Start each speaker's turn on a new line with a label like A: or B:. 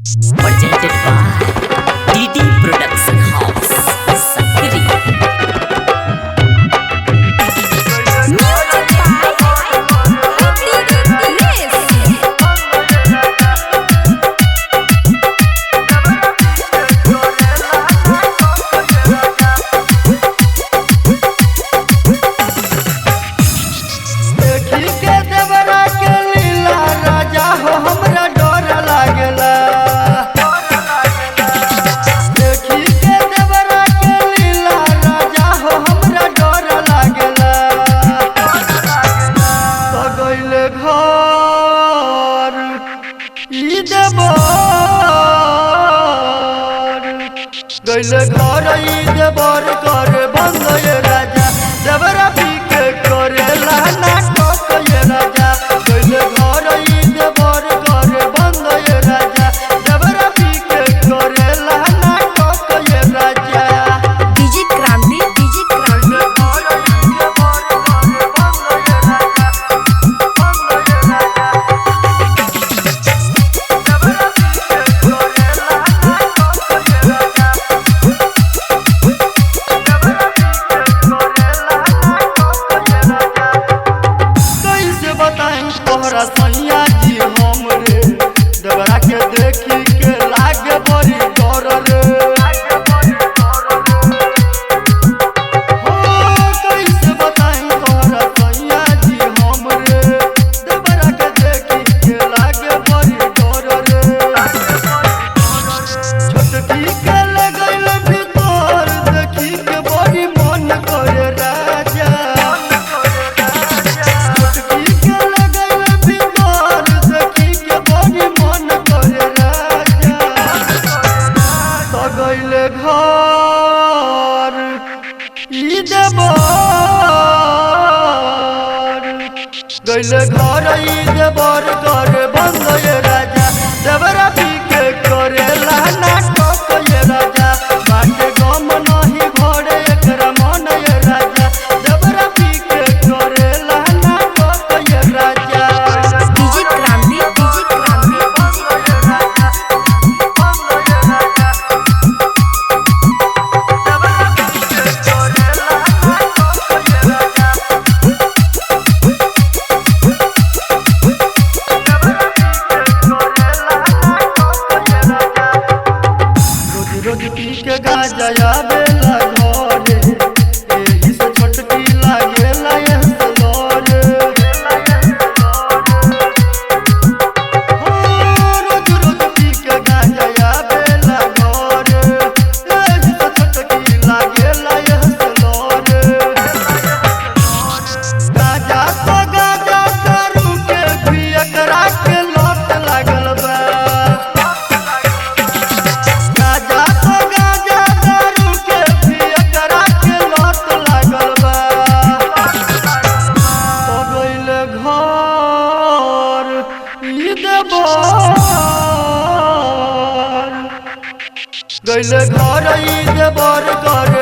A: Presented by DD Production House, Sakri.
B: Music by Hrithik Race.
C: देखी के देवरा के लीला राजा हो हमरा डर लागेला। देखी के देवरा के लीला राजा हो हमरा डर लागेला। तो गइले घर ई देवर, गइले घर ई देवर कर बंद ये राजा। देवरा पी के करेला नाटक ये राजा। गइले घर ई देवर कर बंद ये राजा। देवरा पी के करेला नाटक ये राजा।
B: DJ Kranti, DJ Kranti,
C: कैसे बताई तोहरा सैया जी हम रे, देवरा के देखी के लागे बड़ी डर रे। हो कैसे बताई तोहरा सैया जी हम रे, देवरा के देखी के लागे बड़ी डर रे। छोटकी के लगल भीतर देखी के बड़ी मन करे राजा। छोटकी के लगल भीतर देखी के बड़ी मन करे राजा। तो गइले घर ई देवर, गइले घर ई देवर कर बंद ये राजा। देवरा पी के करेला नाटक ये राजा। बाटे गम नहीं घरे एकरा मन ये राजा। देवरा पी के करेला नाटक ये राजा।
B: DJ Kranti, DJ Kranti,
C: रोज रोज पी के गाजा आवेला घरे, एही से छोटकी लागेला एह से लरे। हो रोज रोज पी के गाजा आवेला घरे, एही से छोटकी लागेला एह से लरे। गाजा तो गाजा करू के भी एकरा के लत लागल बा। गाजा तो गाजा दारू के भी एकरा के लत लागल बा। तो गइले घर ई देवर, गइले घर ई देवर कर